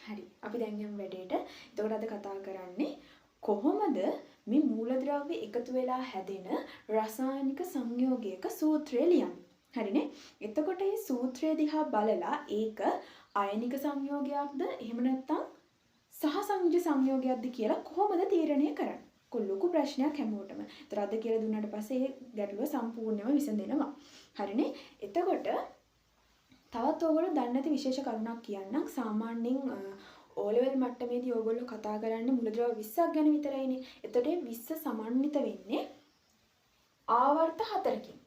හරි. අපි දැන් යමු වැඩේට. එතකොට අද කතා කරන්නේ කොහොමද මේ මූලද්‍රව්‍ය එකතු වෙලා හැදෙන රසායනික සංයෝගයක සූත්‍රය ලියන්නේ. හරිනේ? එතකොට මේ සූත්‍රය දිහා බලලා ඒක අයනික සංයෝගයක්ද එහෙම නැත්නම් සහසංයුජ සංයෝගයක්ද කියලා කොහොමද තීරණය කරන්නේ? ලොකු ප්‍රශ්නයක් හැමෝටම. ඒතර අද කියලා දුන්නාට පස්සේ ඒ ගැටලුව සම්පූර්ණයෙන්ම විසඳෙනවා. හරිනේ? එතකොට තවත් ඕගොල්ලෝ දන්නේ නැති විශේෂ කරුණක් කියන්නම්. සාමාන්‍යයෙන් O level මට්ටමේදී ඕගොල්ලෝ කතා කරන්නේ මූලද්‍රව්‍ය 20ක් ගැන විතරයිනේ. එතකොට මේ 20 සමන්විත වෙන්නේ ආවර්ත 4කින්.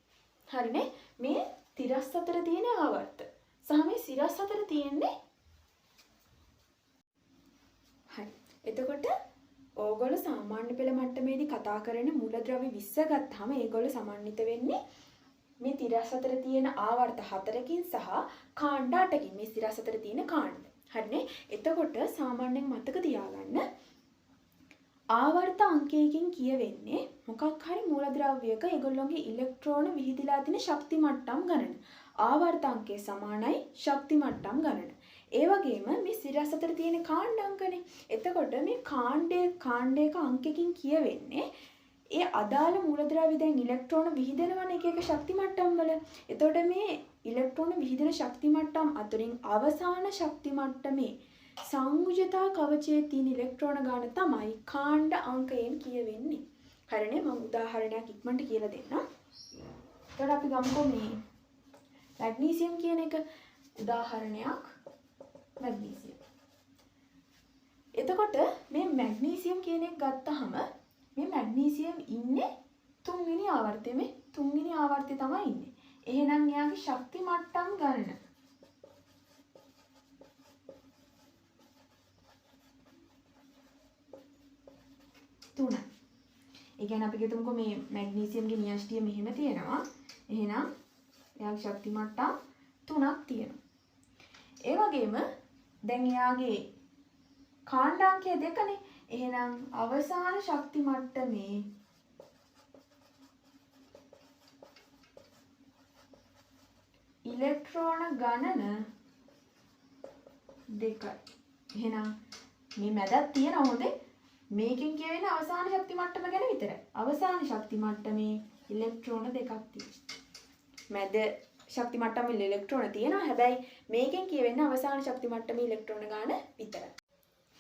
හරිනේ? මේ තිරස් අතර තියෙන ආවර්ත සහ මේ සිරස් අතර තියෙන්නේ. හරි. එතකොට ඕගොල්ලෝ සාමාන්‍ය පෙළ මට්ටමේදී කතා කරන මූලද්‍රව්‍ය 20 ගත්තාම ඒගොල්ලෝ සමන්විත වෙන්නේ මේ තිරස් අතර තියෙන ආවර්ත 4කින් සහ කාණ්ඩ 8කින්. මේ සිරස් අතර තියෙන කාණ්ඩ. හරිනේ? එතකොට සාමාන්‍යයෙන් මතක තියාගන්න ආවර්ත අංකයකින් කියවෙන්නේ මොකක් හරි මූලද්‍රව්‍යයක ඒගොල්ලොන්ගේ ඉලෙක්ට්‍රෝන විහිදිලා තියෙන ශක්ති මට්ටම් ගණන. ආවර්ත අංකය සමානයි ශක්ති මට්ටම් ගණන. ඒ වගේම මේ සිරස් අතර තියෙන කාණ්ඩ අංකනේ. එතකොට මේ කාණ්ඩයක අංකයකින් කියවෙන්නේ ඒ අදාළ මූලද්‍රව්‍ය දැන් ඉලෙක්ට්‍රෝන විහිදෙනවනේ එක එක ශක්ති මට්ටම් වල. එතකොට මේ ඉලෙක්ට්‍රෝන විහිදෙන ශක්ති මට්ටම් අතරින් අවසාන ශක්ති මට්ටමේ සංයුජතා කවචයේ තියෙන ඉලෙක්ට්‍රෝන ගාන තමයි කාණ්ඩ අංකයෙන් කියවෙන්නේ. හරිනේ, මම උදාහරණයක් ඉක්මනට කියලා දෙන්නම්. එතකොට අපි ගමුකෝ මේ මැග්නීසියම් කියන එක උදාහරණයක්. මැග්නීසියම්. එතකොට මේ මැග්නීසියම් කියන එක ගත්තහම මේ මැග්නීසියම් ඉන්නේ තුන්වෙනි ආවර්තයේ. මේ තුන්වෙනි ආවර්තයේ තමයි ඉන්නේ. එහෙනම් එයාගේ ශක්ති මට්ටම් ගණන තුනයි. ඒ කියන්නේ අපි හිතමුකෝ මේ මැග්නීසියම්ගේ න්‍යෂ්ටිය මෙහෙම තියෙනවා. එහෙනම් එයාගේ ශක්ති මට්ටම් 3ක් තියෙනවා. ඒ වගේම දැන් එයාගේ කාණ්ඩාංකය 2නේ. එහෙනම් අවසාන ශක්ති මට්ටමේ ඉලෙක්ට්‍රෝන ගණන 2යි. එහෙනම් මේ මැදක් තියෙනවා හොඳේ. මේකෙන් කියවෙන අවසාන ශක්ති මට්ටම ගැන විතරයි. අවසාන ශක්ති මට්ටමේ ඉලෙක්ට්‍රෝන 2ක් තියෙනවා. මැද ශක්ති මට්ටම් වල ඉලෙක්ට්‍රෝන තියෙනවා. හැබැයි මේකෙන් කියවෙන අවසාන ශක්ති මට්ටමේ ඉලෙක්ට්‍රෝන ගාන විතරයි.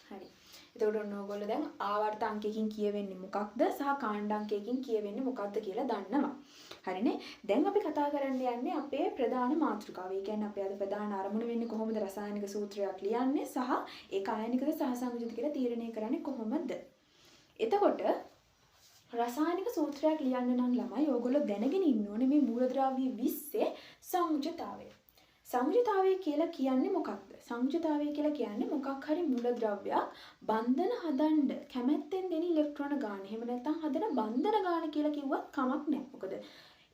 හරි. එතකොට ඔන්න ඕගොල්ලෝ දැන් ආවර්ත අංකයකින් කියවෙන්නේ මොකක්ද සහ කාණ්ඩ අංකයකින් කියවෙන්නේ මොකක්ද කියලා දන්නවා. හරිනේ. දැන් අපි කතා කරන්න යන්නේ අපේ ප්‍රධාන මාතෘකාව. ඒ කියන්නේ අපේ අද ප්‍රධාන අරමුණ වෙන්නේ කොහොමද රසායනික සූත්‍රයක් ලියන්නේ සහ ඒක අයනිකද සහ සංයුජද කියලා තීරණය කරන්නේ කොහොමද? එතකොට රසායනික සූත්‍රයක් ලියන්න නම් ළමයි ඕගොල්ලෝ දැනගෙන ඉන්න ඕනේ මේ මූලද්‍රව්‍ය 20 සංයුජතාවය. සංයුජතාවය කියලා කියන්නේ මොකක්ද? සංයුජතාවය කියලා කියන්නේ මොකක් හරි මූලද්‍රව්‍යයක් බන්ධන හදන්න කැමැත්තෙන් දෙන ඉලෙක්ට්‍රෝන ගාන. එහෙම නැත්නම් හදන බන්ධන ගාන කියලා කිව්වත් කමක් නැහැ. මොකද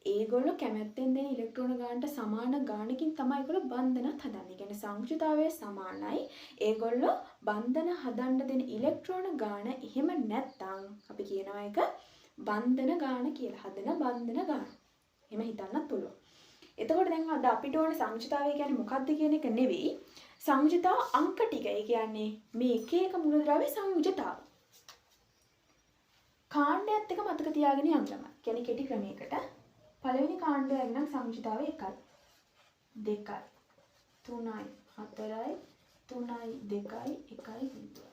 ඒගොල්ලෝ කැමැත්තෙන් දෙන ඉලෙක්ට්‍රෝන ගානට සමාන ගානකින් තමයි ඒගොල්ලෝ බන්ධනත් හදන්නේ. ඒ කියන්නේ සංයුජතාවය සමානයි. ඒගොල්ලෝ බන්ධන හදන්න දෙන ඉලෙක්ට්‍රෝන ගාන එහෙම නැත්නම් අපි කියනවා ඒක බන්ධන ගාන කියලා. හදන බන්ධන ගාන. එහෙම හිතන්නත් පුළුවන්. එතකොට දැන් අද අපිට ඕනේ සංයුජතාවය කියන්නේ මොකක්ද කියන එක නෙවෙයි. සංයුජතා අංක ටික. ඒ කියන්නේ මේ එක එක මූලද්‍රව්‍ය සංයුජතාව. කාණ්ඩයත් එක මතක තියාගෙන යන්න ළමයි. කියන්නේ කෙටි ක්‍රමයකට පළවෙනි කාණ්ඩය නම් සංයුජතාවය 1යි 2යි 3යි 4යි 3යි 2යි 1යි 0.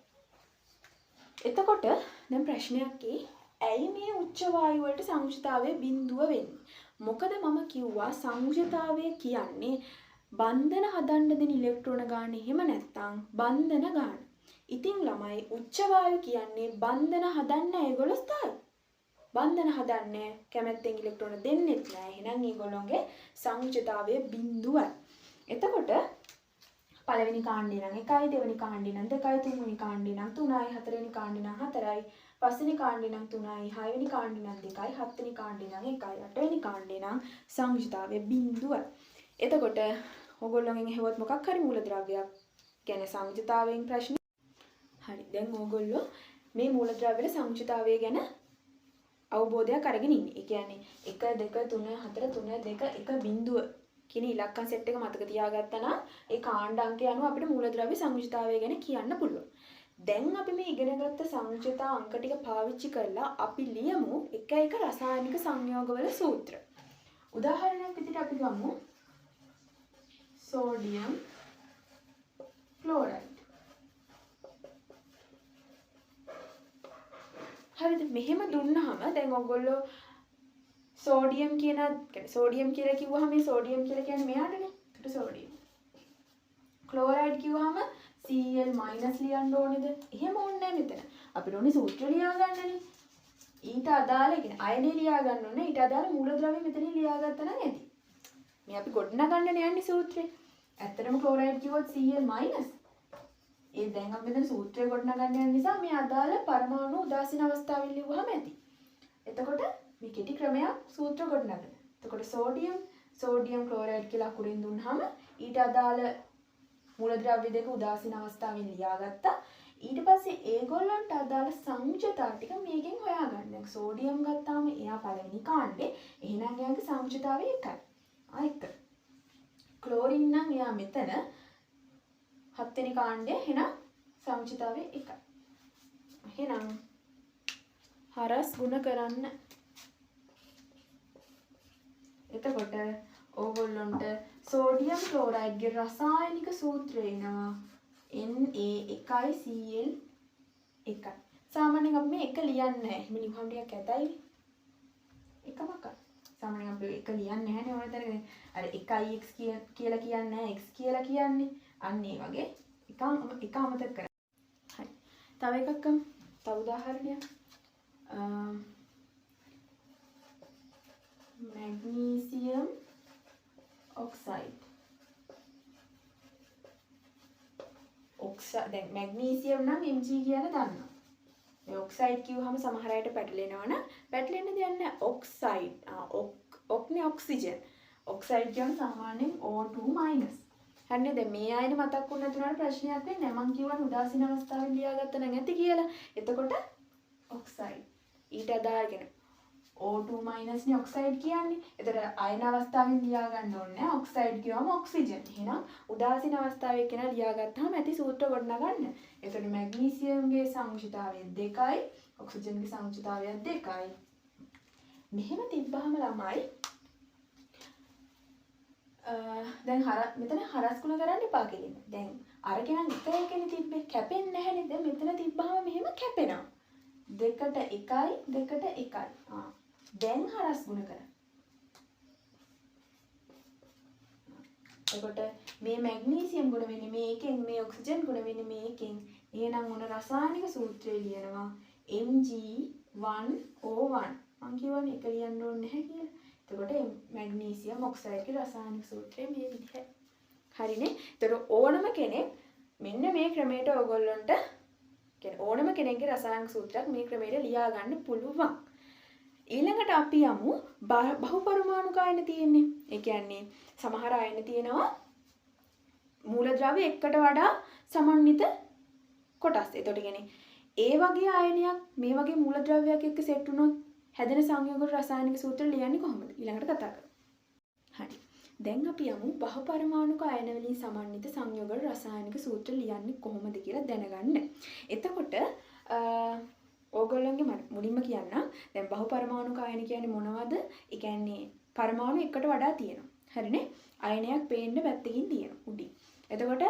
එතකොට දැන් ප්‍රශ්නයක් එයි. ඇයි මේ උච්ච වායු වලට සංයුජතාවය බිඳුව වෙන්නේ? මොකද මම කිව්වා සංයුජතාවය කියන්නේ බන්ධන හදන්න දෙන ඉලෙක්ට්‍රෝන ගාන එහෙම නැත්නම් බන්ධන ගාන. ඉතින් ළමයි උච්ච වායු කියන්නේ බන්ධන හදන්න ඒගොල්ලෝ ස්ථායි. බන්ධන හදන්නේ කැමැත්තෙන් ඉලෙක්ට්‍රෝන දෙන්නෙත් නෑ. එහෙනම් ඒගොල්ලෝගේ සංයුජතාවය බිඳුවයි. එතකොට පළවෙනි කාණ්ඩේ නම් 1යි, දෙවෙනි කාණ්ඩේ නම් 2යි, තුන්වෙනි කාණ්ඩේ නම් 3යි, හතරවෙනි කාණ්ඩේ නම් 4යි, පස්වෙනි කාණ්ඩේ නම් 3යි, හයවෙනි කාණ්ඩේ නම් 2යි, හත්වෙනි කාණ්ඩේ නම් 1යි, අටවෙනි කාණ්ඩේ නම් සංයුජතාවය බිඳුවයි. එතකොට ඕගොල්ලෝගෙන් ඇහුවොත් මොකක් හරි මූලද්‍රව්‍යයක් ගැන සංයුජතාවයෙන් ප්‍රශ්න. හරි. දැන් ඕගොල්ලෝ මේ මූලද්‍රව්‍ය වල සංයුජතාවය ගැන අවබෝධයක් අරගෙන ඉන්නේ. ඒ කියන්නේ 1 2 3 4 3 2 1 බිඳුව කියන ඉලක්කම් සෙට් එක මතක තියාගත්තා නම් ඒ කාණ්ඩ අංකය අනුව අපිට මූලද්‍රව්‍ය සංයුජතාවය ගැන කියන්න පුළුවන්. දැන් අපි මේ ඉගෙනගත්ත සංයුජතා අංක ටික පාවිච්චි කරලා අපි ලියමු එක එක රසායනික සංයෝගවල සූත්‍ර. උදාහරණයක් විදිහට අපි ගමු සෝඩියම් ක්ලෝරයිඩ්. හරිද? මෙහෙම දුන්නාම දැන් ඔයගොල්ලෝ සෝඩියම් කියන සෝඩියම් කියලා කිව්වහම මේ සෝඩියම් කියලා කියන්නේ මෙයාටනේ. ඒකට සෝඩියම්. ක්ලෝරයිඩ් කිව්වහම Cl- ලියන්න ඕනේද? එහෙම ඕනේ නැහැ මෙතන. අපිට ඕනේ සූත්‍ර ලියා ගන්නනේ. ඊට අදාළ ඒ කියන්නේ අයනේ ලියා ගන්න ඕනේ. ඊට අදාළ මූලද්‍රව්‍ය මෙතනින් ලියාගත්තා නම් ඇති. මේ අපි ගොඩනගන්නනේ යන්නේ සූත්‍රේ. ඇත්තටම ක්ලෝරයිඩ් කිව්වොත් Cl-. ඒ දැන් අපි මෙතන සූත්‍රය ගොඩනගන්න යන නිසා මේ අදාළ පරමාණු උදාසීන අවස්ථාවෙන් ලිව්වහම ඇති. එතකොට මේ කෙටි ක්‍රමයක් සූත්‍ර ගොඩනගන. එතකොට සෝඩියම් ක්ලෝරයිඩ් කියලා අකුරින් දුන්නාම ඊට අදාළ මූලද්‍රව්‍ය දෙක උදාසීන අවස්ථාවෙන් ලියාගත්තා. ඊට පස්සේ ඒගොල්ලන්ට අදාළ සංයුජතා ටික මේකෙන් හොයාගන්න. දැන් සෝඩියම් ගත්තාම එයා පළවෙනි කාණ්ඩේ. එහෙනම් එයාගේ සංයුජතාවය 1යි. ආ 1. ක්ලෝරින් නම් එයා මෙතන හත්වෙනි කාණ්ඩය. එහෙනම් සංයුජතාවය 1යි. එහෙනම් හරස් ගුණ කරන්න. එතකොට ඕගොල්ලොන්ට සෝඩියම් ක්ලෝරයිඩ්ගේ රසායනික සූත්‍රය එනවා Na1Cl1. සාමාන්‍යයෙන් අපි මේ එක ලියන්නේ නැහැ. එහෙම ලිව්වම ටිකක් ඇතයිනේ. එකමක. සාමාන්‍යයෙන් අපි එක ලියන්නේ නැහැනේ ඕන තැනක. අර 1x කියලා කියන්නේ නැහැ, x කියලා කියන්නේ. අන්න ඒ වගේ එක අමතක කරන්න. හරි. තව එකක් ගමු. තව උදාහරණයක්. Magnesium oxide. දැන් මැග්නීසියම් නම් Mg කියන දන්නවා. මේ ඔක්සයිඩ් කිව්වහම සමහර අයට පැටලෙනවා නම් පැටලෙන්න දෙයක් නෑ. ඔක්සයිඩ්. ඔක්නේ ඔක්සිජන්. ඔක්සයිඩ් කියන්නේ සාමාන්‍යයෙන් O2-. හරිනේ. දැන් මේ අයන මතක් වුණ නැතුණාට ප්‍රශ්නයක් වෙන්නේ නෑ. මං කියවනේ උදාසීන අවස්ථාවෙන් ලියාගත්තා නම් ඇති කියලා. එතකොට ඔක්සයිඩ්. ඊට අදාළ කියන්නේ O2- නේ ඔක්සයිඩ් කියන්නේ. එතකොට අයන අවස්ථාවෙන් ලියා ගන්න ඕනේ නෑ. ඔක්සයිඩ් කියවම ඔක්සිජන්. එහෙනම් උදාසීන අවස්ථාවේ කෙනා ලියාගත්තාම ඇති සූත්‍ර ගොඩනගන්න. එතකොට මැග්නීසියම්ගේ සංයුජතාවය 2යි, ඔක්සිජන්ගේ සංයුජතාවය 2යි. මෙහෙම තිබ්බහම ළමයි දැන් මෙතන හරස් ගුණ කරන්න එපා කෙලින්ම. දැන් අරගෙන නම් එක එකනේ තිබ්බේ. කැපෙන්නේ නැහැනේ. දැන් මෙතන තිබ්බහම මෙහෙම කැපෙනවා. දෙකට 1යි, දෙකට 1යි. දැන් හරස් ගුණ කරන්න. එතකොට මේ මැග්නීසියම් ගුණ වෙන්නේ මේකෙන්, මේ ඔක්සිජන් ගුණ වෙන්නේ මේකෙන්. එහෙනම් මොන රසායනික සූත්‍රය ලියනවා? Mg1O1. මං කියවනේ එක ලියන්න ඕනේ නැහැ කියලා. එතකොට මැග්නීසියම් ඔක්සයිඩ්ගේ රසායනික සූත්‍රය මේ විදිහයි. හරිනේ? එතකොට ඕනම කෙනෙක් මෙන්න මේ ක්‍රමයට ඔයගොල්ලන්ට කියන්නේ ඕනම කෙනෙක්ගේ රසායනික සූත්‍රයක් මේ ක්‍රමයට ලියා ගන්න පුළුවන්. ඊළඟට අපි යමු බහුපරමාණුක අයන තියෙන්නේ. ඒ කියන්නේ සමහර අයන තියෙනවා මූලද්‍රව්‍ය එකට වඩා සමන්විත කොටස්. එතකොට කියන්නේ ඒ වගේ අයනයක් මේ වගේ මූලද්‍රව්‍යයක් එක්ක සෙට් වුණොත් හැදෙන සංයෝග වල රසායනික සූත්‍ර ලියන්නේ කොහොමද? ඊළඟට කතා කරමු. හරි. දැන් අපි යමු බහුපරමාණුක අයන වලින් සමන්විත සංයෝග වල රසායනික සූත්‍ර ලියන්නේ කොහොමද කියලා දැනගන්න. එතකොට ඕගොල්ලන්ගේ මම මුලින්ම කියන්නම්. දැන් බහුපරමාණුක අයන කියන්නේ මොනවද? ඒ කියන්නේ පරමාණු එකට වඩා තියෙනවා. හරිනේ? අයනයක් පේන්න පැත්තකින් තියෙනවා උඩින්. එතකොට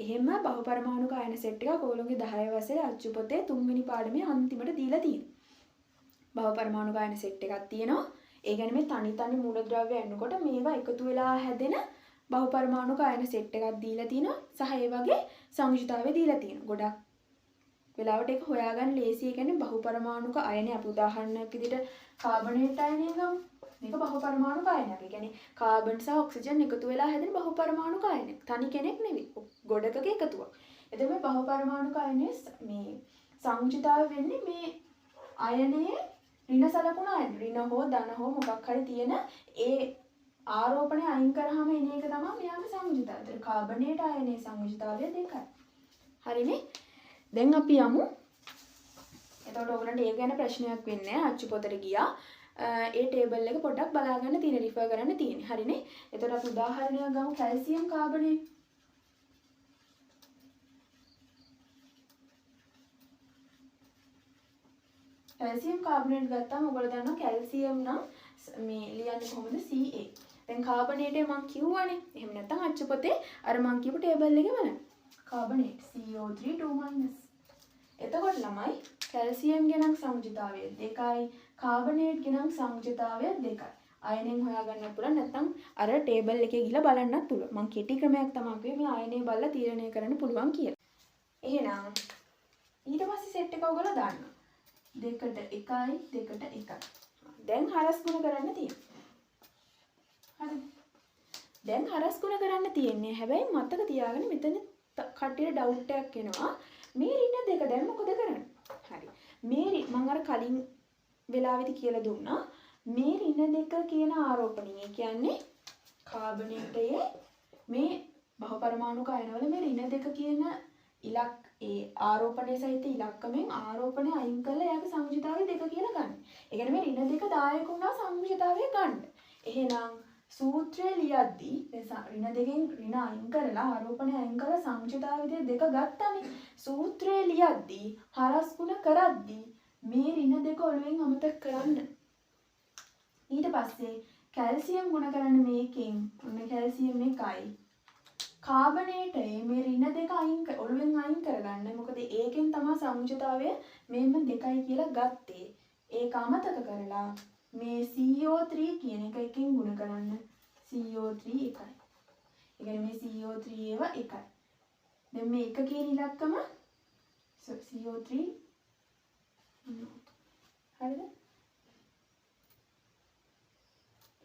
එහෙම බහුපරමාණුක අයන සෙට් එකක් ඕගොල්ලන්ගේ 10 වසරේ අච්චු පොතේ තුන්වෙනි පාඩමේ අන්තිමට දීලා තියෙනවා. බහුපරමාණුක අයන සෙට් එකක් තියෙනවා. ඒ කියන්නේ මේ තනි තනි මූලද්‍රව්‍ය එනකොට මේවා එකතු වෙලා හැදෙන බහුපරමාණුක අයන සෙට් එකක් දීලා තිනවා. සහ ඒ වගේ සංයුජතාවය දීලා තියෙනවා. ගොඩක් වෙලාවට ඒක හොයාගන්න ලේසි. ඒ කියන්නේ බහුපරමාණුක අයනය අපි උදාහරණයක් විදිහට කාබනේට් අයනය ගමු. මේක බහුපරමාණුක අයනයක්. ඒ කියන්නේ කාබන් සහ ඔක්සිජන් එකතු වෙලා හැදෙන බහුපරමාණුක අයනයක්. තනි කෙනෙක් නෙවෙයි. ගොඩකක එකතුවක්. එතකොට මේ බහුපරමාණුක අයනයේ මේ සංයුජතාවය වෙන්නේ මේ අයනයේ ඍණ සලකුණ අයන. ඍණ හෝ ධන හෝ මොකක් හරි තියෙන ඒ ආරෝපණය අයින් කරාම එන එක තමයි මෙයාගේ සංයුජතාවය. ඒතර කාබනේට් අයනයේ සංයුජතාවය 2යි. හරිනේ? දැන් අපි යමු. එතකොට ඔයගොල්ලන්ට ඒක ගැන ප්‍රශ්නයක් වෙන්නේ නැහැ. අච්චු පොතට ගියා. ඒ ටේබල් එක පොඩ්ඩක් බලා ගන්න තියෙන, රිෆර් කරන්න තියෙන්නේ. හරිනේ. එතකොට අපි උදාහරණයක් ගමු කැල්සියම් කාබනේට්. කැල්සියම් කාබනේට් ගත්තාම ඔයගොල්ලෝ දන්නවා කැල්සියම් නම් මේ ලියන්නේ කොහොමද? Ca. දැන් කාබනේටේ මං කිව්වනේ. එහෙම නැත්නම් අච්චු පොතේ අර මං කියපු ටේබල් එකේ බලන්න. Carbonate CO3 2-. එතකොට ළමයි කැල්සියම් ගේ නම් සංයුජතාවය 2යි, කාබනේට් ගේ නම් සංයුජතාවය 2යි. අයනෙන් හොයාගන්නත් පුළුවන්, නැත්නම් අර ටේබල් එකේ ගිහලා බලන්නත් පුළුවන්. මං කෙටි ක්‍රමයක් තමයි කිව්වේ මේ අයනේ බලලා තීරණය කරන්න පුළුවන් කියලා. එහෙනම් ඊට පස්සේ සෙට් එක ඔයගොල්ලෝ දන්නවා. 2ට 1යි 2ට 1යි. දැන් හරස් ගුණ කරන්න තියෙනවා. හරිද? දැන් හරස් ගුණ කරන්න තියෙන්නේ. හැබැයි මතක තියාගන්න මෙතන කට්ටියට ඩවුට් එකක් එනවා. මේ ඍණ දෙක දැන් මොකද කරන්නේ? හරි. මේ මං අර කලින් වෙලාවෙදි කියලා දුන්නා. මේ ඍණ දෙක කියන ආරෝපණය. ඒ කියන්නේ කාබනේටයේ මේ බහුපරමාණුක අයනවල මේ ඍණ දෙක කියන ඒ ආරෝපණය සහිත ඉලක්කමෙන් ආරෝපණය අයින් කරලා එයාගේ සංයුජතාවය 2 කියලා ගන්න. ඒ කියන්නේ මේ ඍණ දෙක දායක වුණා සංයුජතාවය ගන්න. එහෙනම් සූත්‍රය ලියද්දී මේ ඍණ දෙකෙන් ඍණ අයින් කරලා ආරෝපණය අයින් කරලා සංයුජතාවය දෙක ගත්තානේ. සූත්‍රය ලියද්දී හරස් ගුණ කරද්දී මේ ඍණ දෙක ඔළුවෙන් අමතක කරන්න. ඊට පස්සේ කැල්සියම් ගුණ කරන්න මේකෙන් ඔන්න කැල්සියම් 1යි. කාබනේටයේ මේ ඍණ දෙක ඔළුවෙන් අයින් කරගන්න. මොකද ඒකෙන් තමයි සංයුජතාවය මෙහෙම 2යි කියලා ගත්තේ. ඒක අමතක කරලා මේ CO3 කියන එක එකෙන් ගුණ කරන්න. CO3 1යි. ඒ කියන්නේ මේ CO3 ඒවා 1යි. දැන් මේ 1 කියන ඉලක්කම CO3 හරිද?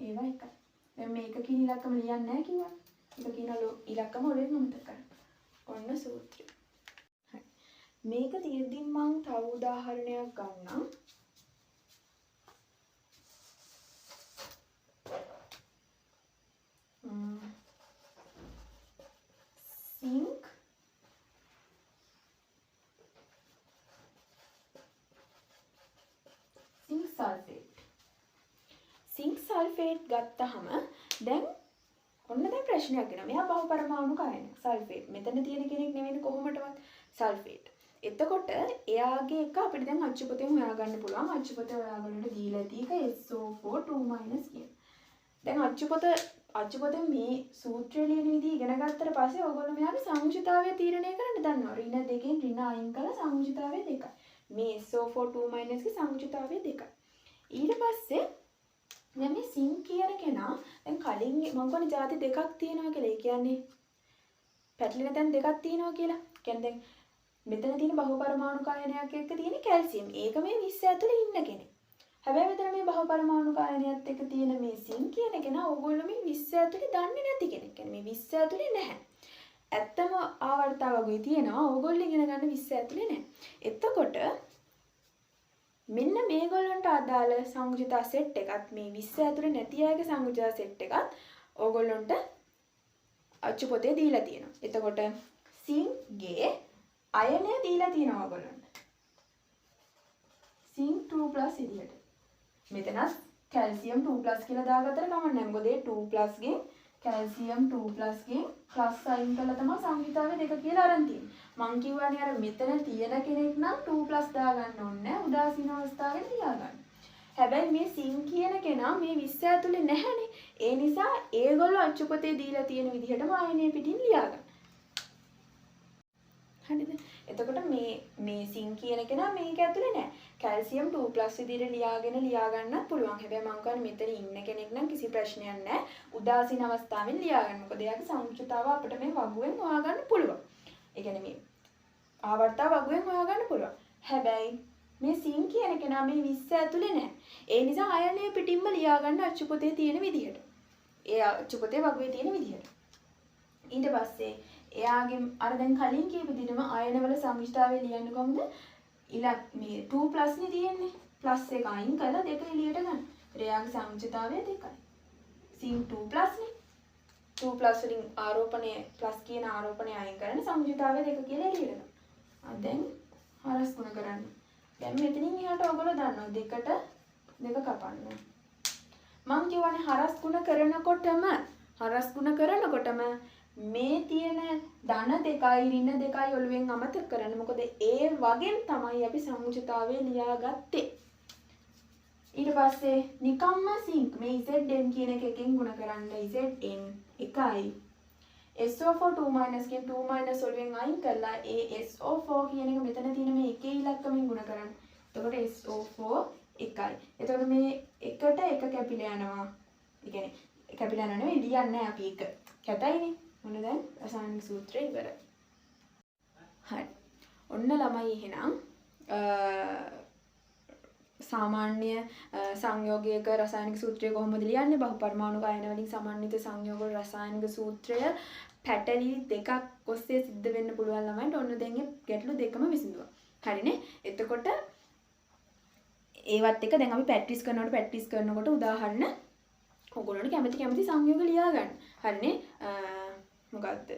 ඒවා 1යි. දැන් මේ 1 කියන ඉලක්කම ලියන්නේ නැහැ කිව්වා. එක කියන ඉලක්කම ඔළුවෙන් අමතක කරන්න. ඔන්න සූත්‍රය. හරි. මේක තියෙද්දි මං තව උදාහරණයක් ගන්නම්. Sync sulphate. සිංක් සල්ෆේට් ගත්තහම දැන් ඔන්න දැන් ප්‍රශ්නයක් එනවා. මෙයා බහුපරමාණුක අයනයක් සල්ෆේට්. මෙතන තියෙන කෙනෙක් නෙවෙයි කොහොමදවත් සල්ෆේට්. එතකොට එයාගේ එක අපිට දැන් අච්චු පොතෙන් හොයාගන්න පුළුවන්. අච්චු පොතේ ඔයාගොල්ලන්ට දීලා ඇති එක SO4 2- කියන. දැන් අච්චු පොතෙන් මේ සූත්‍රය ලියන විදිහ ඉගෙන ගත්තට පස්සේ ඔයගොල්ලෝ මෙයාගේ සංයුජතාවය තීරණය කරන්න දන්නවා. ඍණ දෙකෙන් ඍණ අයින් කරලා සංයුජතාවය 2යි. මේ SO4 2- ගේ සංයුජතාවය 2යි. ඊට පස්සේ දැන් මේ සිංක් කියන කෙනා දැන් කලින් මං කියන්නේ ಜಾති දෙකක් තියෙනවා කියලා. ඒ කියන්නේ පැටලෙන තැන් දෙකක් තියෙනවා කියලා. කියන්නේ දැන් මෙතන තියෙන බහුපරමාණුක අයනයක් එක්ක තියෙන කැල්සියම්. ඒක මේ 20 ඇතුලේ ඉන්න කෙනෙක්. හැබැයි මෙතන මේ බහුපරමාණුක අයනයත් එක්ක තියෙන මේ සිංක් කියන කෙනා ඕගොල්ලෝ මේ 20 ඇතුලේ දන්නේ නැති කෙනෙක්. කියන්නේ මේ 20 ඇතුලේ නැහැ. ඇත්තම ආවර්තාව වගේ තියෙනවා. ඕගොල්ලෝ ඉගෙන ගන්න 20 ඇතුලේ නැහැ. එතකොට මෙන්න මේගොල්ලන්ට අදාළ සංයුජතා සෙට් එකත් මේ 20 ඇතුලේ නැති අයගේ සංයුජතා සෙට් එකත් ඕගොල්ලන්ට අච්චු පොතේ දීලා තියෙනවා. එතකොට සිංක් ගේ අයනය දීලා තියෙනවා ඕගොල්ලන්ට. සිංක් 2+ විදිහට. මෙතනත් කැල්සියම් 2+ කියලා දාගත්තට කමක් නැහැ. මොකද ඒ 2+ ගෙන් කැල්සියම් 2+ ගෙන් ප්ලස් අයින් කරලා තමයි සංයුජතාවය 2 කියලා අරන් තියෙන්නේ. මං කිව්වනේ අර මෙතන තියෙන කෙනෙක් නම් 2+ දාගන්න ඕනේ නෑ. උදාසීන අවස්ථාවෙන් තියාගන්න. හැබැයි මේ සිංක් කියන කෙනා මේ 20 ඇතුලේ නැහැනේ. ඒ නිසා ඒගොල්ලෝ අච්චු පොතේ දීලා තියෙන විදිහටම අයනය පිටින් ලියාගන්න. හරිද? එතකොට මේ සිංක් කියන කෙනා මේක ඇතුලේ නෑ. කැල්සියම් 2+ විදිහට ලියාගෙන ලියාගන්නත් පුළුවන්. හැබැයි මං කියන්නේ මෙතන ඉන්න කෙනෙක් නම් කිසි ප්‍රශ්නයක් නෑ. උදාසීන අවස්ථාවෙන් ලියාගන්න. මොකද එයාගේ සංයුජතාව අපිට මේ වගුවෙන් හොයාගන්න පුළුවන්. ඒ කියන්නේ මේ ආවර්තාව වගුවෙන් හොයාගන්න පුළුවන්. හැබැයි මේ සිංක් කියන කෙනා මේ 20 ඇතුලේ නෑ. ඒ නිසා අයනය පිටින්ම ලියාගන්න අච්චු පොතේ තියෙන විදිහට. ඒ අච්චු පොතේ වගුවේ තියෙන විදිහට. ඊට පස්සේ එයාගේ අර දැන් කලින් කියපු විදිහටම අයනවල සංයුජතාවය ලියන්නේ කොහොමද? මේ 2+ නේ තියෙන්නේ. ප්ලස් එක අයින් කරලා දෙක එළියට ගන්න. ඒතර එයාගේ සංයුජතාවය 2යි. සිංක් 2+ නේ. 2+ වලින් ආරෝපණය ප්ලස් කියන ආරෝපණය අයින් කරන සංයුජතාවය 2 කියලා එළියට ගන්න. දැන් හරස් ගුණ කරන්න. දැන් මෙතනින් එහාට ඔයගොල්ලෝ දන්නවා දෙකට දෙක කපන්න. මං කියවනේ හරස් ගුණ කරනකොටම, හරස් ගුණ කරනකොටම මේ තියෙන ධන දෙකයි ඍණ දෙකයි ඔළුවෙන් අමතක කරන්න. මොකද ඒ වගේම තමයි අපි සංයුජතාවය ලියාගත්තේ. ඊට පස්සේ නිකම්ම සිංක් මේ Zn කියන එක එකෙන් ගුණ කරන්න Zn 1යි SO4 2- කියන 2- ඔළුවෙන් අයින් කරලා ඒ SO4 කියන එක මෙතන තියෙන මේ එකේ ඉලක්කමින් ගුණ කරන්න. එතකොට SO4 1යි. එතකොට මේ එකට එක කැපිලා යනවා. ඒ කියන්නේ කැපිලා යනවා නෙවෙයි, ලියන්නේ නැහැ අපි එක. කැතයිනේ. ඔන්න දැන් රසායනික සූත්‍රය ඉවරයි. හරි. ඔන්න ළමයි එහෙනම් සාමාන්‍ය සංයෝගයක රසායනික සූත්‍රය කොහොමද ලියන්නේ, බහුපරමාණුක අයන වලින් සමන්විත සංයෝග වල රසායනික සූත්‍රය පැටලි දෙකක් ඔස්සේ සිද්ධ වෙන්න පුළුවන් ළමයින්ට. ඔන්න දැන් ඒ ගැටලු දෙකම විසඳුවා. හරිනේ. එතකොට ඒවත් එක දැන් අපි ප්‍රැක්ටිස් කරනකොට උදාහරණ ඔයගොල්ලන්ට කැමති කැමති සංයෝග ලියා ගන්න. හරිනේ. මොකද්ද?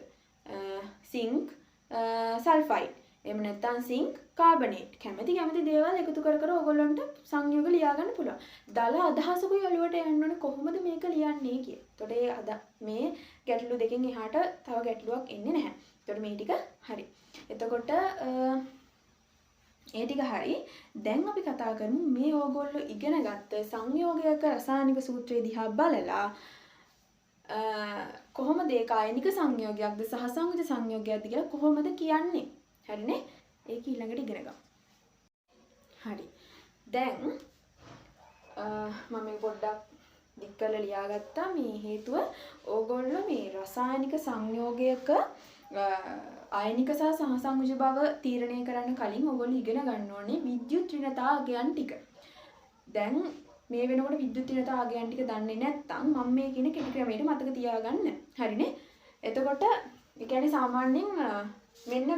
Sync sulphide. එහෙම නැත්නම් සිංක් කාබනේට්. කැමති කැමති දේවල් එකතු කර කර ඔයගොල්ලන්ට සංයෝග ලියා ගන්න පුළුවන්. දල අදහසකුයි ඔළුවට යන්න ඕනේ කොහොමද මේක ලියන්නේ කියලා. එතකොට ඒ අද මේ ගැටලු දෙකෙන් එහාට තව ගැටලුවක් එන්නේ නැහැ. එතකොට මේ ටික හරි. එතකොට ඒ ටික හරි. දැන් අපි කතා කරමු මේ ඕගොල්ලෝ ඉගෙන ගත්ත සංයෝගයක රසායනික සූත්‍රය දිහා බලලා කොහොමද ඒක අයනික සංයෝගයක්ද සහසංයුජ සංයෝගයක්ද කියලා කොහොමද කියන්නේ? හරිනේ? ඒක ඊළඟට ඉගෙන ගමු. හරි. දැන් මම මේක පොඩ්ඩක් දික් කරලා ලියාගත්තා. මේ හේතුව ඕගොල්ලෝ මේ රසායනික සංයෝගයක අයනික සහ සහසංයුජ බව තීරණය කරන්න කලින් ඕගොල්ලෝ ඉගෙන ගන්න ඕනේ විද්‍යුත් ඍණතා අගයන් ටික. දැන් මේ වෙනකොට විද්‍යුත් ඍණතා අගයන් ටික දන්නේ නැත්නම් මම මේ කියන කෙටි ක්‍රමයට මතක තියාගන්න. හරිනේ? එතකොට ඒ කියන්නේ සාමාන්‍යයෙන් මෙන්න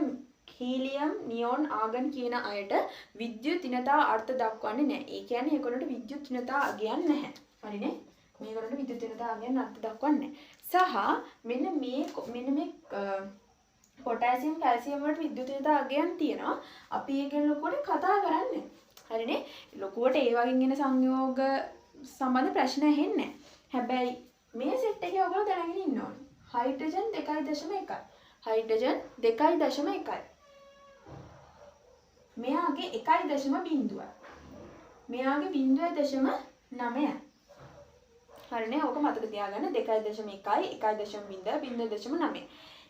හීලියම්, නියොන්, ආගන් කියන අයට විද්‍යුත් ඍණතා අර්ථ දක්වන්නේ නැහැ. ඒ කියන්නේ ඒගොල්ලන්ට විද්‍යුත් ඍණතා අගයන් නැහැ. හරිනේ? මේගොල්ලන්ට විද්‍යුත් ඍණතා අගයන් අර්ථ දක්වන්නේ නැහැ. සහ මෙන්න මේ පොටෑසියම්, කැල්සියම් වලට විද්‍යුත් ඍණතා අගයන් තියෙනවා. අපි ඒ ගැන ලොකුවට කතා කරන්නේ නැහැ. හරිනේ? ලොකුවට ඒ වගේ එන සංයෝග සම්බන්ධ ප්‍රශ්න ඇහෙන්නේ නැහැ. හැබැයි මේ සෙට් එකේ ඔයගොල්ලෝ දැනගෙන ඉන්න ඕනේ. හයිඩ්‍රජන් 2.1යි. හයිඩ්‍රජන් 2.1යි. මෙයාගේ 1.0යි. මෙයාගේ 0.9යි. හරිනේ? ඕක මතක තියාගන්න. 2.1යි, 1.0, 0.9.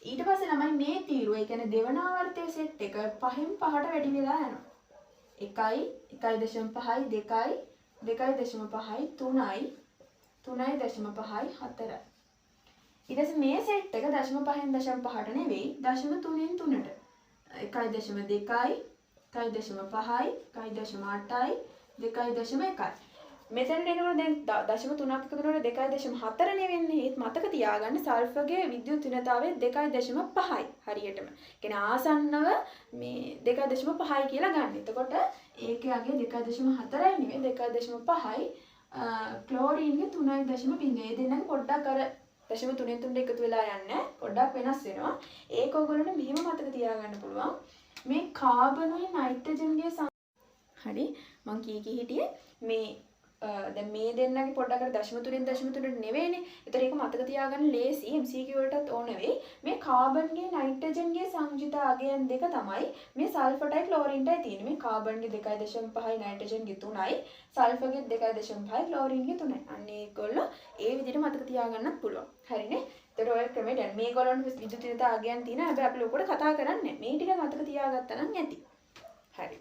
ඊට පස්සේ ළමයි මේ තීරුව, ඒ කියන්නේ දෙවන ආවර්තයේ සෙට් එක පහෙන් පහට වැඩි වෙලා යනවා. 1යි, 1.5යි, 2යි, 2.5යි, 3යි, 3.5යි, 4යි. ඊට පස්සේ මේ සෙට් එක දශම පහෙන් දශම පහට නෙවෙයි, දශම තුනෙන් තුනට. 1.2යි, 1.5යි, 1.8යි, 2.1යි. මෙතනට එනකොට දැන් දශම තුනක් එකතු වෙනකොට 2.4 නේ වෙන්නේ. ඒත් මතක තියාගන්න සල්ෆර්ගේ විද්‍යුත් ඍණතාවය 2.5යි හරියටම. ඒ කියන්නේ ආසන්නව මේ 2.5යි කියලා ගන්න. එතකොට ඒකේ අගය 2.4යි නෙවෙයි 2.5යි. ක්ලෝරීන්ගේ 3.0. ඒ දෙන්නගේ පොඩ්ඩක් අර දශම තුනෙන් තුනට එකතු වෙලා යන්නේ පොඩ්ඩක් වෙනස් වෙනවා. ඒක ඔයගොල්ලන්ට මෙහෙම මතක තියාගන්න පුළුවන්. මේ කාබනුයි නයිට්‍රජන්ගේ හරි මං කී කී හිටියේ මේ දැන් මේ දෙන්නගේ පොඩ්ඩක් අර දශම තුනෙන් දශම තුනට නෙවෙයිනේ. ඒතර ඒක මතක තියාගන්න ලේසි MCQ වලටත් ඕන වෙයි. මේ කාබන්ගේ නයිට්‍රජන්ගේ සංයුජිත අගයන් දෙක තමයි මේ සල්ෆර්ටයි ක්ලෝරින්ටයි තියෙන්නේ. මේ කාබන්ගේ 2.5යි නයිට්‍රජන්ගේ 3යි, සල්ෆර්ගේ 2.5යි ක්ලෝරින්ගේ 3යි. අන්න ඒගොල්ලෝ ඒ විදිහට මතක තියාගන්නත් පුළුවන්. හරිනේ? ඒතර ඔය ක්‍රමයට යන්න. මේගොල්ලන්ට විද්‍යුත් ඍණතා අගයන් තියෙනවා. හැබැයි අපි ලොකුවට කතා කරන්නේ නැහැ. මේ ටික මතක තියාගත්තා නම් ඇති. හරි.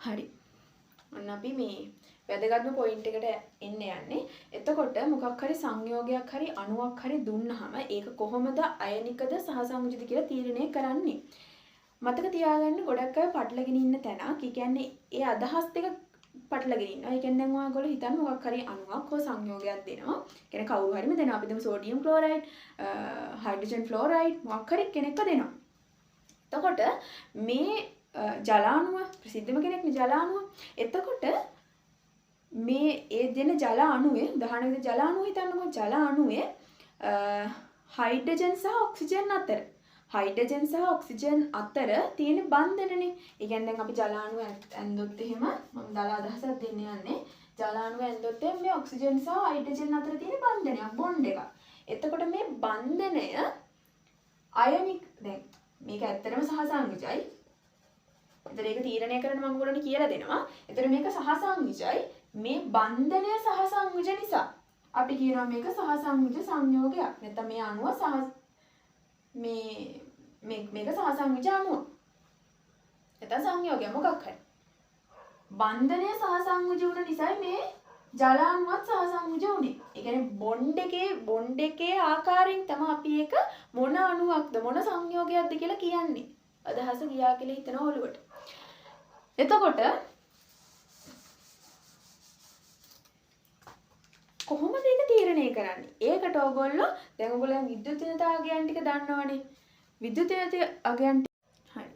හරි. ඔන්න අපි මේ වැදගත්ම පොයින්ට් එකට එන්න යන්නේ. එතකොට මොකක් හරි සංයෝගයක් හරි අණුවක් හරි දුන්නාම ඒක කොහොමද අයනිකද සහසංයුජද කියලා තීරණය කරන්නේ. මතක තියාගන්න ගොඩක් අය පටලගෙන ඉන්න තැනක්. ඒ කියන්නේ ඒ අදහස් දෙක පටලගෙන ඉන්නවා. ඒ කියන්නේ දැන් ඔයාගොල්ලෝ හිතන්න මොකක් හරි අණුවක් හෝ සංයෝගයක් දෙනවා. ඒ කියන්නේ කවුරු හරිම දෙනවා. අපි දෙමු සෝඩියම් ක්ලෝරයිඩ්, හයිඩ්‍රජන් ෆ්ලෝරයිඩ් මොකක් හරි කෙනෙක්ව දෙනවා. එතකොට මේ ජලාණුව ප්‍රසිද්ධම කෙනෙක්නේ ජලාණුව. එතකොට මේ ඒ දෙන ජල අණුවේ උදාහරණ විදිහට ජල අණුව හිතන්නකෝ. ජල අණුවේ හයිඩ්‍රජන් සහ ඔක්සිජන් අතර හයිඩ්‍රජන් සහ ඔක්සිජන් අතර තියෙන බන්ධනනේ. ඒ කියන්නේ දැන් අපි ජලාණුව ඇන්දොත් එහෙම මම දල අදහසක් දෙන්න යන්නේ. ජලාණුව ඇන්දොත් එහෙම මේ ඔක්සිජන් සහ හයිඩ්‍රජන් අතර තියෙන බන්ධනයක්, බොන්ඩ් එකක්. එතකොට මේ බන්ධනය අයනික, දැන් මේක ඇත්තටම සහසංයුජයි. එතකොට ඒක තීරණය කරන්න මම ඔයගොල්ලන්ට කියලා දෙනවා. එතකොට මේක සහසංයුජයි. මේ බන්ධනය සහසංයුජ නිසා අපි කියනවා මේක සහසංයුජ සංයෝගයක්. නැත්නම් මේ අණුව සහ මේ මේක සහසංයුජ අණුව. නැත්නම් සංයෝගය මොකක් හරි. බන්ධනය සහසංයුජ වුණ නිසායි මේ ජලාණුවත් සහසංයුජ වුණේ. ඒ කියන්නේ බොන්ඩ් එකේ ආකාරයෙන් තමයි අපි ඒක මොන අණුවක්ද මොන සංයෝගයක්ද කියලා කියන්නේ. අදහස ගියා කියලා හිතන ඔළුවට. එතකොට කොහොමද ඒක තීරණය කරන්නේ? ඒකට ඔයගොල්ලෝ දැන් ඔයගොල්ලෝ විද්‍යුත් ඍණතා අගයන් ටික දන්නවනේ. විද්‍යුත් ඍණතා අගයන් හරි.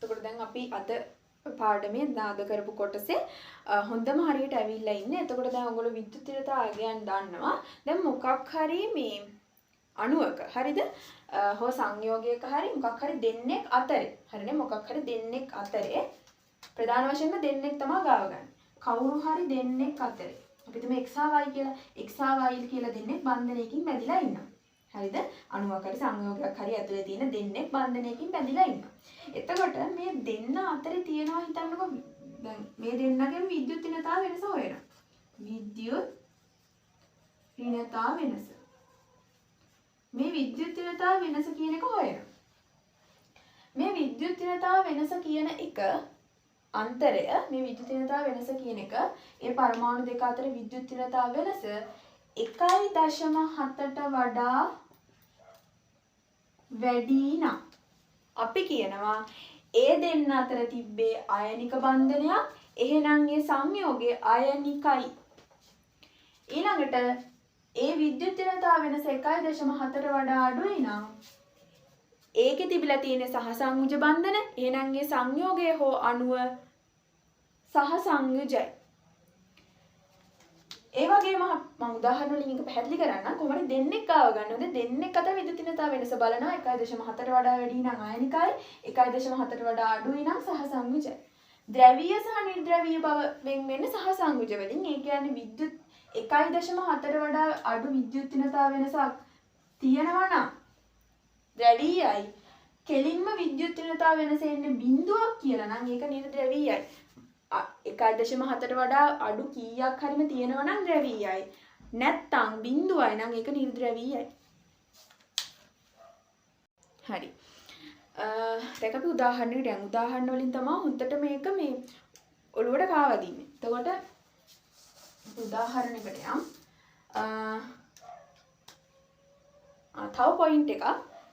එතකොට දැන් අපි අද පාඩමේ නාද කරපු කොටසේ හොඳම හරියට ඇවිල්ලා ඉන්නේ. එතකොට දැන් ඔයගොල්ලෝ විද්‍යුත් ඍණතා අගයන් දන්නවා. දැන් මොකක් හරි මේ අණුවක හරිද? හෝ සංයෝගයක හරි මොකක් හරි දෙන්නෙක් අතරේ. හරිනේ, මොකක් හරි දෙන්නෙක් අතරේ ප්‍රධාන වශයෙන්ම දෙන්නෙක් තමයි ගාව ගන්න. කවුරු හරි දෙන්නෙක් අතරේ. අපි තුමේ x හා y කියලා, x හා y කියලා දෙන්නෙක් බන්ධනයකින් බැඳිලා ඉන්නවා. හරිද? අණුවක් හරි සංයෝගයක් හරි ඇතුලේ තියෙන දෙන්නෙක් බන්ධනයකින් බැඳිලා ඉන්නවා. එතකොට මේ දෙන්න අතරේ තියෙනවා හිතන්නකෝ, දැන් මේ දෙන්නගෙන් විද්‍යුත් ඍණතා වෙනස හොයනවා. විද්‍යුත් ඍණතා වෙනස. මේ විද්‍යුත් ඍණතා වෙනස කියන එක හොයනවා. මේ විද්‍යුත් ඍණතා වෙනස කියන එක අන්තරය, මේ විද්‍යුත් ඍණතා වෙනස කියන එක ඒ පරමාණු දෙක අතර විද්‍යුත් ඍණතා වෙනස 1.7ට වඩා වැඩි නම් අපි කියනවා ඒ දෙන්න අතර තිබ්බේ අයනික බන්ධනයක්. එහෙනම් ඒ සංයෝගය අයනිකයි. ඊළඟට ඒ විද්‍යුත් ඍණතා වෙනස 1.7ට වඩා අඩුයි නම් ඒකේ තිබිලා තියෙන සහසංයුජ බන්ධන, එහෙනම් ඒ සංයෝගය හෝ අණුව සහසංයුජයි. ඒ වගේම මම උදාහරණ වලින් එක පැහැදිලි කරන්නම්. කොහොම හරි දෙන්නෙක් ආව ගන්න. හොඳ දෙන්නෙක් අතර විද්‍යුත් ඍණතා වෙනස බලනවා. 1.7ට වඩා වැඩි නම් අයනිකයි, 1.7ට වඩා අඩුයි නම් සහසංයුජයි. ද්‍රවීය සහ නිර්ද්‍රවීය බව වෙන් වෙන්නේ සහසංයුජ වලින්. ඒ කියන්නේ විද්‍යුත් 1.7ට වඩා අඩු විද්‍යුත් ඍණතා වෙනසක් තියෙනවා නම් ද්‍රවීයයි. කෙලින්ම විද්‍යුත් ඍණතා වෙනස එන්නේ බිඳුවක් කියලා නම් ඒක නිර්ද්‍රවීයයි. 1.7ට වඩා අඩු කීයක් හරිම තියෙනවා නම් ද්‍රවීයයි. නැත්තම් බිඳුවයි නම් ඒක නිර්ද්‍රවීයයි. හරි. දැන් අපි උදාහරණයකට යමු. උදාහරණ වලින් තමයි හොඳට මේක මේ ඔළුවට කාවදින්නේ. එතකොට උදාහරණයකට යමු. තව පොයින්ට් එකක්.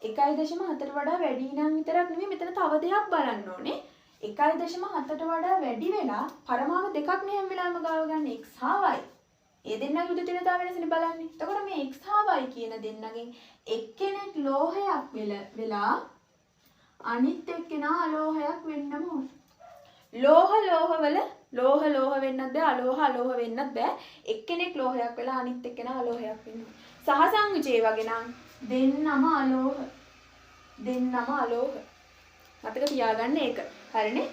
1.7ට වඩා වැඩි නම් විතරක් නෙමෙයි, මෙතන තව දෙයක් බලන්න ඕනේ. 1.7ට වඩා වැඩි වෙලා පරමාණු දෙකක් නේ හැම වෙලාවෙම ගාව ගන්න, x හා y. ඒ දෙන්නගේ විද්‍යුත් ඍණතා වෙනසනේ බලන්නේ. එතකොට මේ x හා y කියන දෙන්නගෙන් එක්කෙනෙක් ලෝහයක් වෙලා අනිත් එක්කෙනා අලෝහයක් වෙන්නම ඕන. ලෝහ ලෝහවල ලෝහ ලෝහ වෙන්නත් බෑ, අලෝහ අලෝහ වෙන්නත් බෑ. එක්කෙනෙක් ලෝහයක් වෙලා අනිත් එක්කෙනා අලෝහයක් වෙන්න ඕන. සහසංයුජේ වගේ නම් දෙන්නම අලෝහ. දෙන්නම අලෝහ. මතක තියාගන්න ඒක. හරිනේ?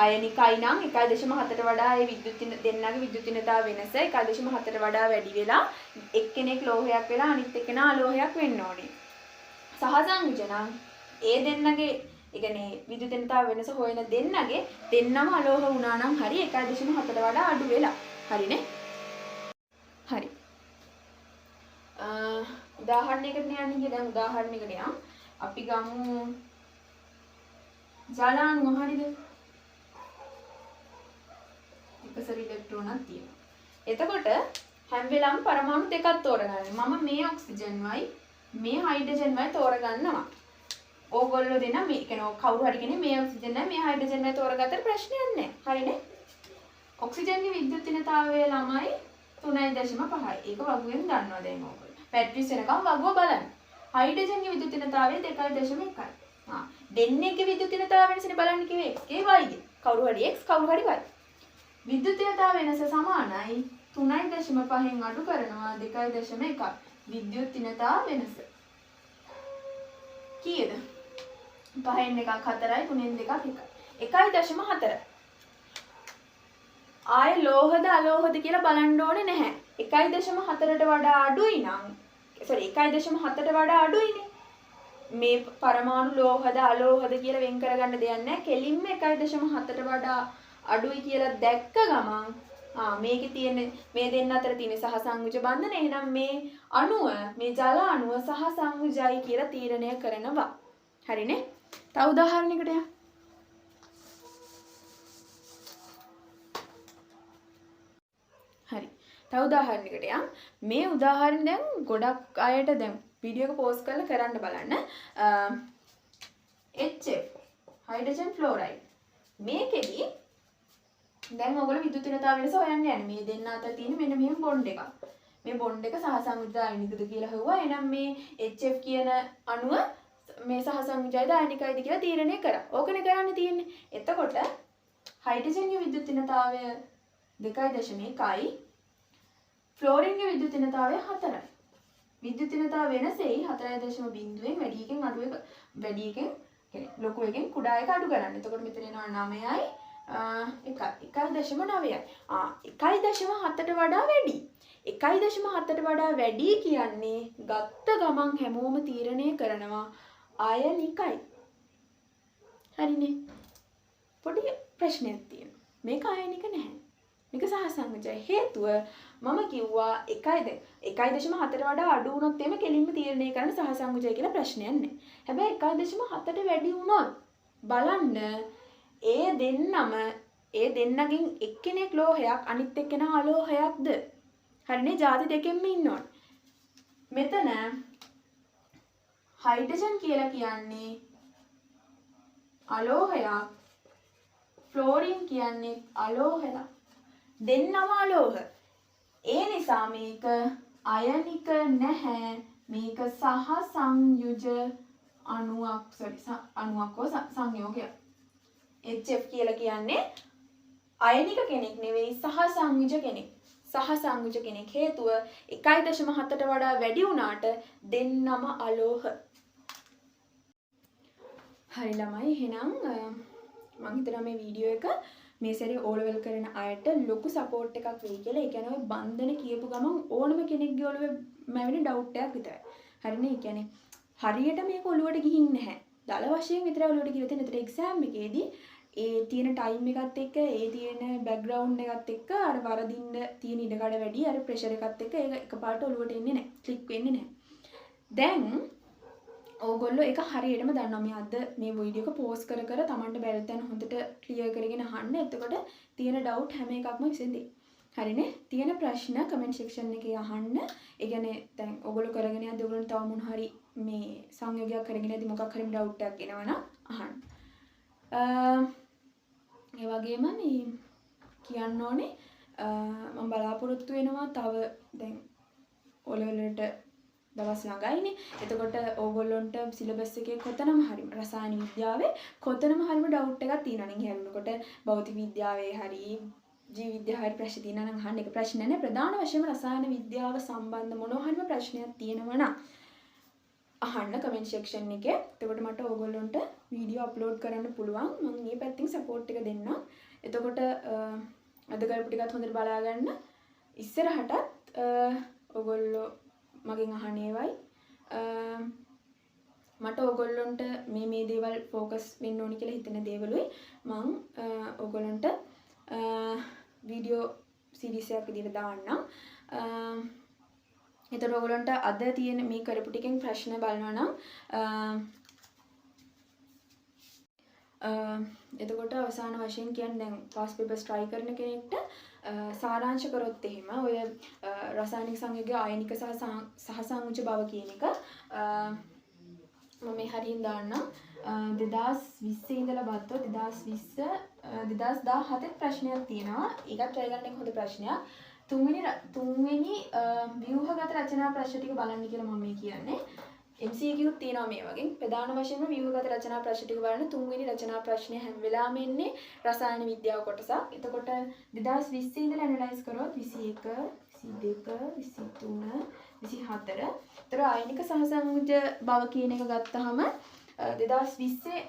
අයනිකයි නම් 1.7ට වඩා ඒ විද්‍යුත් දෙන්නගේ විද්‍යුත් ඍණතා වෙනස 1.7ට වඩා වැඩි වෙලා එක්කෙනෙක් ලෝහයක් වෙලා අනිත් එක්කෙනා අලෝහයක් වෙන්න ඕනේ. සහසංයුජ නම් ඒ දෙන්නගේ, ඒ කියන්නේ විද්‍යුත් ඍණතා වෙනස හොයන දෙන්නගේ දෙන්නම අලෝහ වුණා නම් හරි 1.7ට වඩා අඩු වෙලා. හරිනේ? හරි. උදාහරණයකට යන්නේ කියලා. දැන් උදාහරණයකට යමු. අපි ගමු ජලාණුව. හරිද? එකසර ඉලෙක්ට්‍රෝනක් තියෙනවා. එතකොට හැම වෙලාවෙම පරමාණු දෙකක් තෝරගන්න. මම මේ ඔක්සිජන්වයි මේ හයිඩ්‍රජන්වයි තෝරගන්නවා. ඕගොල්ලෝ දෙන මේ කියන්නේ කවුරු හරි කෙනෙක් මේ ඔක්සිජන් නෑ මේ හයිඩ්‍රජන් නෑ තෝරගත්තට ප්‍රශ්නයක් නෑ. හරිනේ? ඔක්සිජන්ගේ විද්‍යුත් ඍණතාවය ළමයි 3.5යි. ඒක වගුවෙන් දන්නවා දැන් ඕගොල්ලෝ. බැටරිස් වෙනකම් වගුව බලන්න. හයිඩ්‍රජන්ගේ විද්‍යුත් ඍණතාවය 2.1යි. දෙන්නේගේ විද්‍යුත් ඍණතාවය වෙනසනේ බලන්න කිව්වේ x ගේ y ගේ. කවුරු හරි x කවුරු හරි y. විද්‍යුත් ඍණතාවය වෙනස සමානයි 3.5න් අඩු කරනවා 2.1. විද්‍යුත් ඍණතාව වෙනස. කීයද? 5න් එකක් 4යි 3න් දෙකක් 1යි. 1.4. ආයේ ලෝහද අලෝහද කියලා බලන්න ඕනේ නැහැ. 1.4ට වඩා අඩුයි නම් සෝරි 1.7ට වඩා අඩුයිනේ. මේ පරමාණු ලෝහද අලෝහද කියලා වෙන් කරගන්න දෙයක් නැහැ. කෙලින්ම 1.7ට වඩා අඩුයි කියලා දැක්ක ගමන් මේකේ තියෙන මේ දෙන්න අතර තියෙන සහසංයුජ බන්ධන, එහෙනම් මේ අණුව මේ ජල අණුව සහසංයුජයි කියලා තීරණය කරනවා. හරිනේ? තව උදාහරණයකට යමු. හරි. තව උදාහරණයකට යමු. මේ උදාහරණ දැන් ගොඩක් අයට දැන් වීඩියෝ එක පෝස්ට් කරලා කරන්න බලන්න. HF hydrogen fluoride. මේකෙදි දැන් ඔයගොල්ලෝ විද්‍යුත් ඍණතාව වෙනස හොයන්න යන්නේ. මේ දෙන්න අතර තියෙන මෙන්න මෙහෙම බොන්ඩ් එකක්. මේ බොන්ඩ් එක සහසංයුජ අයනිකද කියලා හුවා. එහෙනම් මේ HF කියන අණුව මේ සහසංයුජයිද අයනිකයිද කියලා තීරණය කරා. ඕකනේ කරන්න තියෙන්නේ. එතකොට හයිඩ්‍රජන්ගේ විද්‍යුත් ඍණතාවය 2.1යි. ෆ්ලෝරින්ගේ විද්‍යුත් ඍණතාවය 4යි. විද්‍යුත් ඍණතාව වෙනසෙයි 4.0න් වැඩි එකෙන් අඩු එක වැඩි එකෙන් කියන්නේ ලොකු එකෙන් කුඩා එක අඩු කරන්න. එතකොට මෙතන එනවා 9යි 1 1.9යි. 1.7ට වඩා වැඩි. 1.7ට වඩා වැඩි කියන්නේ ගත්ත ගමන් හැමෝම තීරණය කරනවා අයනිකයි. හරිනේ. පොඩි ප්‍රශ්නයක් තියෙනවා. මේක අයනික නැහැ. මේක සහසංයුජයි. හේතුව මම කිව්වා 1.7ට වඩා අඩු වුණොත් එimhe කෙලින්ම තීරණය කරන්න සහසංයුජයි කියලා ප්‍රශ්නයක් නැහැ. හැබැයි 1.7ට වැඩි වුණොත් බලන්න ඒ දෙන්නම ඒ දෙන්නගෙන් එක්කෙනෙක් ලෝහයක් අනිත් එක්කෙනා අලෝහයක්ද? හරිනේ, ජාති දෙකෙන්ම ඉන්න ඕනේ. මෙතන හයිඩ්‍රජන් කියලා කියන්නේ අලෝහයක්, ෆ්ලෝරින් කියන්නේ අලෝහයක්. දෙන්නම අලෝහ. ඒ නිසා මේක අයනික නැහැ. මේක සහසංයුජ අණුවක්, සෝරි අණුවක් හෝ සංයෝගයක්. HF කියලා කියන්නේ අයනික කෙනෙක් නෙවෙයි, සහසංයුජ කෙනෙක්. සහසංයුජ කෙනෙක්. හේතුව 1.7ට වඩා වැඩි වුණාට දෙන්නම අලෝහ. හරි ළමයි, එහෙනම් මං හිතනවා මේ වීඩියෝ එක මේ සැරේ O level කරන අයට ලොකු සපෝට් එකක් වෙයි කියලා. ඒ කියන්නේ ඔය බන්ධන කියපු ගමන් ඕනම කෙනෙක්ගේ ඔළුවේ මැවෙන ඩවුට් එකක් විතරයි. හරිනේ? ඒ කියන්නේ හරියට මේක ඔළුවට ගිහින් නැහැ. දල වශයෙන් විතරයි ඔළුවට ගිහලා තියෙන්නේ. ඒතර එක්සෑම් එකේදී ඒ තියෙන ටයිම් එකත් එක්ක, ඒ තියෙන බැක්ග්‍රවුන්ඩ් එකත් එක්ක අර වරදින්න තියෙන ඉඩකඩ වැඩි, අර ප්‍රෙෂර් එකත් එක්ක ඒක එකපාරට ඔළුවට එන්නේ නැහැ. ක්ලික් වෙන්නේ නැහැ. දැන් ඕගොල්ලෝ ඒක හරියටම දන්නවා. මේ අද මේ වීඩියෝ එක පෝස්ට් කර කර Tamanට බැරි තැන හොඳට ක්ලියර් කරගෙන අහන්න. එතකොට තියෙන ඩවුට් හැම එකක්ම විසඳෙයි. හරිනේ? තියෙන ප්‍රශ්න කමෙන්ට් සෙක්ෂන් එකේ අහන්න. ඒ කියන්නේ දැන් ඔයගොල්ලෝ කරගෙන යද්දි ඔයගොල්ලන්ට තව මොන හරි මේ සංයෝගයක් කරගෙන යද්දි මොකක් හරි ඩවුට් එකක් එනවා නම් අහන්න. ඒ වගේම මේ කියන්න ඕනේ, මම බලාපොරොත්තු වෙනවා තව දැන් O level වලට දවස් ළඟයිනේ. එතකොට ඕගොල්ලොන්ට සිලබස් එකේ කොතනම හරිම රසායන විද්‍යාවේ කොතනම හරිම ඩවුට් එකක් තියෙනවා නම්, ඉහැරුණකොට භෞතික විද්‍යාවේ හරි ජීව විද්‍යාවේ හරි ප්‍රශ්න තියෙනවා නම් අහන්න. ඒක ප්‍රශ්න නෑ. ප්‍රධාන වශයෙන්ම රසායන විද්‍යාව සම්බන්ධ මොනවා හරිම ප්‍රශ්නයක් තියෙනවා නම් අහන්න කමෙන්ට් සෙක්ෂන් එකේ. එතකොට මට ඕගොල්ලොන්ට වීඩියෝ අප්ලෝඩ් කරන්න පුළුවන්. මම මේ පැත්තෙන් සපෝට් එක දෙන්නම්. එතකොට අද කරපු ටිකත් හොඳට බලාගන්න. ඉස්සරහටත් ඔයගොල්ලෝ මගෙන් අහන ඒවයි. මට ඔයගොල්ලොන්ට මේ දේවල් ෆෝකස් වෙන්න ඕනි කියලා හිතෙන දේවලුයි මං ඔයගොල්ලොන්ට වීඩියෝ සීරීස් එකක් විදිහට දාන්නම්. එතකොට ඔයගොල්ලන්ට අද තියෙන මේ කරපු ටිකෙන් ප්‍රශ්න බලනවා නම් එතකොට අවසාන වශයෙන් කියන්නේ දැන් පාස් පේපර්ස් ට්‍රයි කරන කෙනෙක්ට සාරාංශ කරොත් එහෙම ඔය රසායනික සංයෝගයේ අයනික සහ සංයුජ බව කියන එක මම මේ හරියෙන් දාන්නම්. 2020 ඉඳලා බත්තොත් 2020, 2017 ප්‍රශ්නයක් තියෙනවා. ඒකත් ට්‍රයි කරන්න එක හොඳ ප්‍රශ්නයක්. තුන්වෙනි ව්‍යුහගත රචනා ප්‍රශ්න ටික බලන්න කියලා මම මේ කියන්නේ. MCQ තියෙනවා මේ වගේ. ප්‍රධාන වශයෙන්ම ව්‍යුහගත රචනා ප්‍රශ්න ටික බලන්න. තුන්වෙනි රචනා ප්‍රශ්නය හැම වෙලාවෙම එන්නේ රසායන විද්‍යාව කොටසක්. එතකොට 2020 ඉඳලා ඇනලයිස් කරොත් 21, 22, 23, 24. ඒතර අයනික සහසංයුජ බව කියන එක ගත්තාම 2020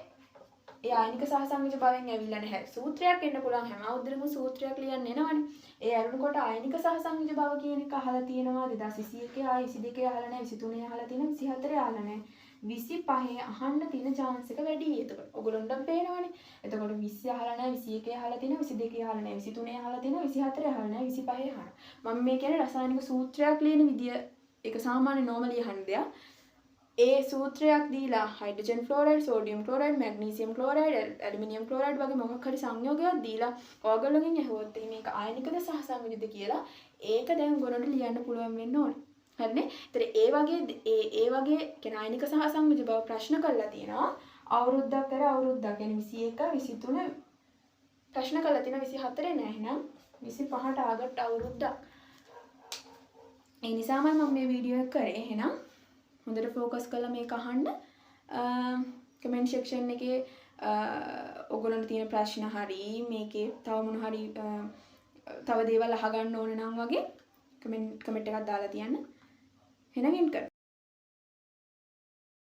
ඒ අයනික සහසංයුජ භවෙන් ඇවිල්ලා නැහැ. සූත්‍රයක් එන්න පුළුවන්, හැම අවුරුද්දෙම සූත්‍රයක් ලියන්න එනවනේ. ඒ ඇරුණකොට අයනික සහසංයුජ භව කියන එක අහලා තියෙනවා 2021, ආයි 22 අහලා නැහැ, 23 අහලා තියෙනවා, 24 අහලා නැහැ. 25 අහන්න තියෙන චාන්ස් එක වැඩි. එතකොට ඔයගොල්ලන්ටම පේනවනේ. එතකොට 20 අහලා නැහැ, 21 අහලා තියෙනවා, 22 අහලා නැහැ, 23 අහලා තියෙනවා, 24 අහලා නැහැ, 25 අහනවා. මම මේ කියන්නේ රසායනික සූත්‍රයක් ලියන විදිය, ඒක සාමාන්‍ය නෝමලි අහන දෙයක්. ඒ සූත්‍රයක් දීලා hydrogen fluoride, sodium chloride, magnesium chloride, aluminium chloride වගේ මොකක් හරි සංයෝගයක් දීලා ඔයගොල්ලෝගෙන් ඇහුවොත් මේක අයනිකද සහසංයුජද කියලා, ඒක දැන් ඔයගොල්ලන්ට ලියන්න පුළුවන් වෙන්න ඕනේ. හරිනේ? ඒතර ඒ වගේ ඒ ඒ වගේ කියන්නේ අයනික සහසංයුජ බව ප්‍රශ්න කරලා තියෙනවා. අවුරුද්දක් කර අවුරුද්දක්, කියන්නේ 21, 23 ප්‍රශ්න කරලා තියෙනවා, 24 නෑ. එහෙනම් 25 ටාගට් අවුරුද්දක්. ඒ නිසාමයි මම මේ වීඩියෝ එක කරේ. එහෙනම් හොඳට ෆෝකස් කරලා මේක අහන්න. කමෙන්ට් සෙක්ෂන් එකේ ඔයගොල්ලන්ට තියෙන ප්‍රශ්න හරි, මේකේ තව මොන හරි තව දේවල් අහගන්න ඕන නම් වගේ කමෙන්ට් කමෙන්ට් එකක් දාලා තියන්න. එහෙනම් එන්ඩ් කරමු.